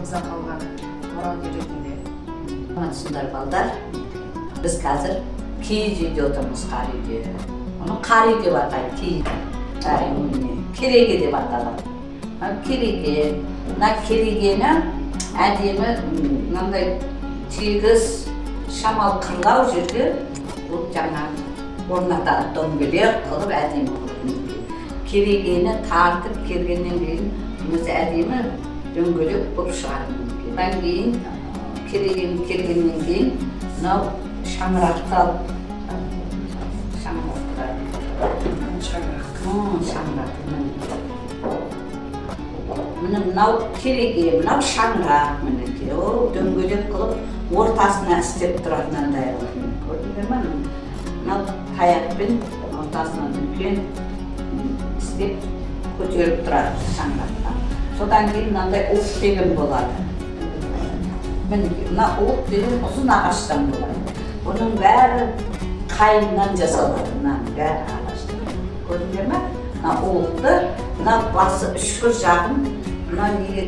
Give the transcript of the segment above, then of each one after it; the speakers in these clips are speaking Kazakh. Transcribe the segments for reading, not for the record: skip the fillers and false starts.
бабамыздан қалған мұрагер ретінде. Саламатсыңдар, балдар. Біз қазір киіз үйде отырмыз, қар үйде. Оны қар үй деп атайды, киіз. Әй, міне, кереге деп аталады. Мына кереге, мына керегені әдемі мынандай тегіс, шамал қырлау жерге бұл жаңағы орнатады, дөңгелек қылып, әдемі қылып, мінекей. Керегені тартып келгеннен кейін өзі әдемі дөңгелек болып шығады, мінекей. Одан кейін керегені келгеннен кейін мынау шаңырақты алып, шаңырақты. Шаңырақ. Шаңырақ, міне. Міне, мынау кереге, мынау шаңырақ, мінекей. Ол дөңгелек қылып ортасына істеп тұрады мынандай қылып. Міне, көрдіңдер ма? Міне, мынау таяқпен ортасынан үлкен істеп көтеріп тұрады шаңыраққа. Содан кейін мынандай уық деген болады. Мінекей, мына уық деген ұзын ағаштан болады. Бұның бәрі қайыңнан жасалады, мынаның бәрі ағаштан. Көрдіңдер ма? Мына уықты, мына басы үшкір жағын, мына неге,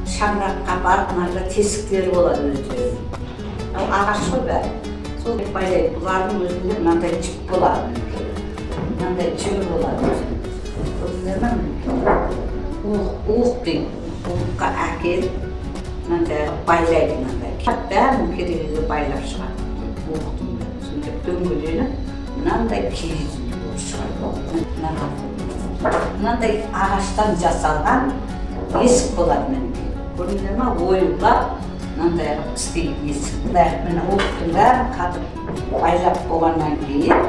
шаңыраққа барып, мынада тесіктері болады өздерінің. Мынау ағаш қой бәрі. Сол байлайды. Бұлардың өзінде мынандай жіп болады, мінекей. Мынандай жібі болады өзінің. Көрдіңдер ма? Мінекей. Уық, уық дейді. Уыққа әкеліп мынандай қылып байлайды мынандай. Бәрін керегеге байлап шығады. Уықтың бәрін. Сөйтіп дөңгеленіп, мынандай киіз үй болып шығады. Мынандай ағаштан жасалған есік болады, мінекей. Көрдіңдер ма? Оюлап мынандай қылып істейді есік. Мындай, міне, уықтың бәрін қатып байлап болғаннан кейін,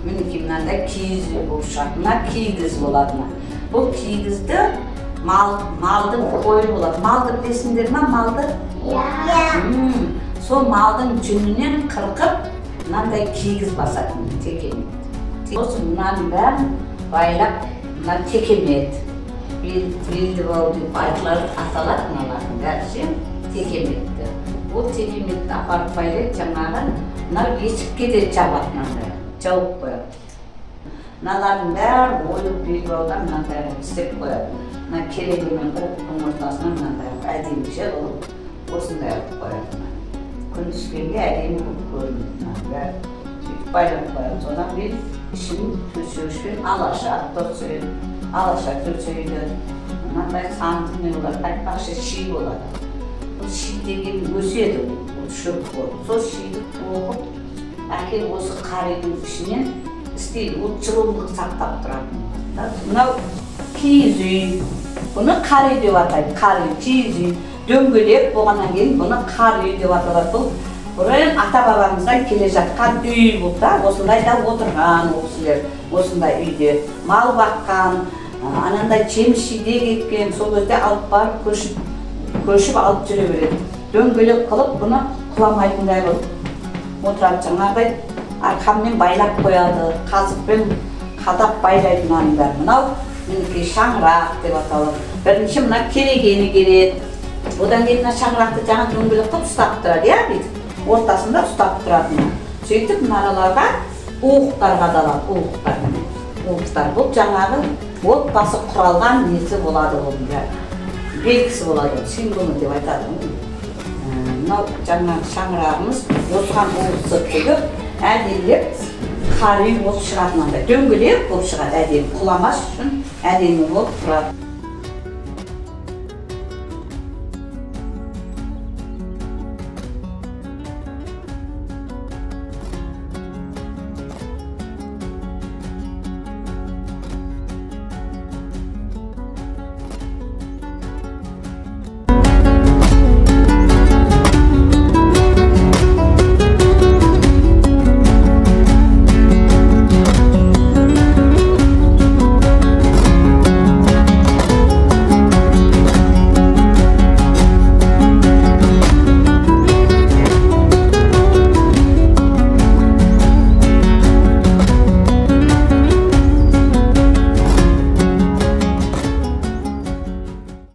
мінекей, мынандай киіз үй болып шығады. Мына кигіз болады мына. Бұл кигізді мал, малдың қойы болады. Малды білесіңдер ма, малды? Иә. Сол малдың жүнінен қырқып, мынандай кигіз басатын, текемет. Сосын мынаның бәрін байлап, мына текемет. Белдібау деп айтылады, аталады мыналардың бәрі ше, текеметті. Ол текеметті апарып байлайды жаңағы, мынау есікке де жабады мынандай, жауып қояды. Мыналардың бәрі ойып, белбаудан мынандай қылып істеп қояды. Мына кереге мен уықтың ортасына мынандай қылып әдеміше қылып, осындай қылып қояды мына. Күн түскенде әдемі болып көрінеді мынаның бәрі. Сөйтіп байлап қояды. Содан кейін ішін төсегішпен алаша төсейді, алаша төсейді. Мынандай сандық не болады, айтпақшы, ши болады. Бұл ши деген өседі, ол шөп болып. Сол шиді тоқып әкеліп, осы қар үйдің ішінен істейді. Ол жылулық сақтап тұрады. Мынау киіз үй. Бұны қар үй деп атайды. Қар үй, киіз үй. Дөңгелек болғаннан кейін бұны қар үй деп аталады. Бұл бұрын ата бабамыздан келе жатқан үй бұл да. Осындайда отырған ол кісілер, осындай үйде мал баққан, анандай жеміс жидек еккен, сол кезде алып барып көшіп көшіп алып жүре береді. Дөңгелек қылып бұны құламайтындай қылып отырады, жаңағыдай арқанмен байлап қояды, қазықпен қадап байлайды мынаның бәрін. Мынау, мінекей, шаңырақ деп аталады. Бірінші мына керегені кереді, одан кейін мына шаңырақты жаңа дөңгелек қылып ұстап тұрады, иә, бүйтіп ортасында ұстап тұрады мына. Сөйтіп мына араларға уықтар қадалады, уықтар, міне, уықтар. Бұл жаңағы отбасы құралған несі болады, оның бәрі белгісі болады, ол символы деп айтады ғой. Мынау жаңағы шаңырағымыз, осыған уықты тігіп, әдемілеп қар үй болып шығады, мынандай дөңгелек болып шығады, әдемі, құламас үшін әдемі болып тұрады.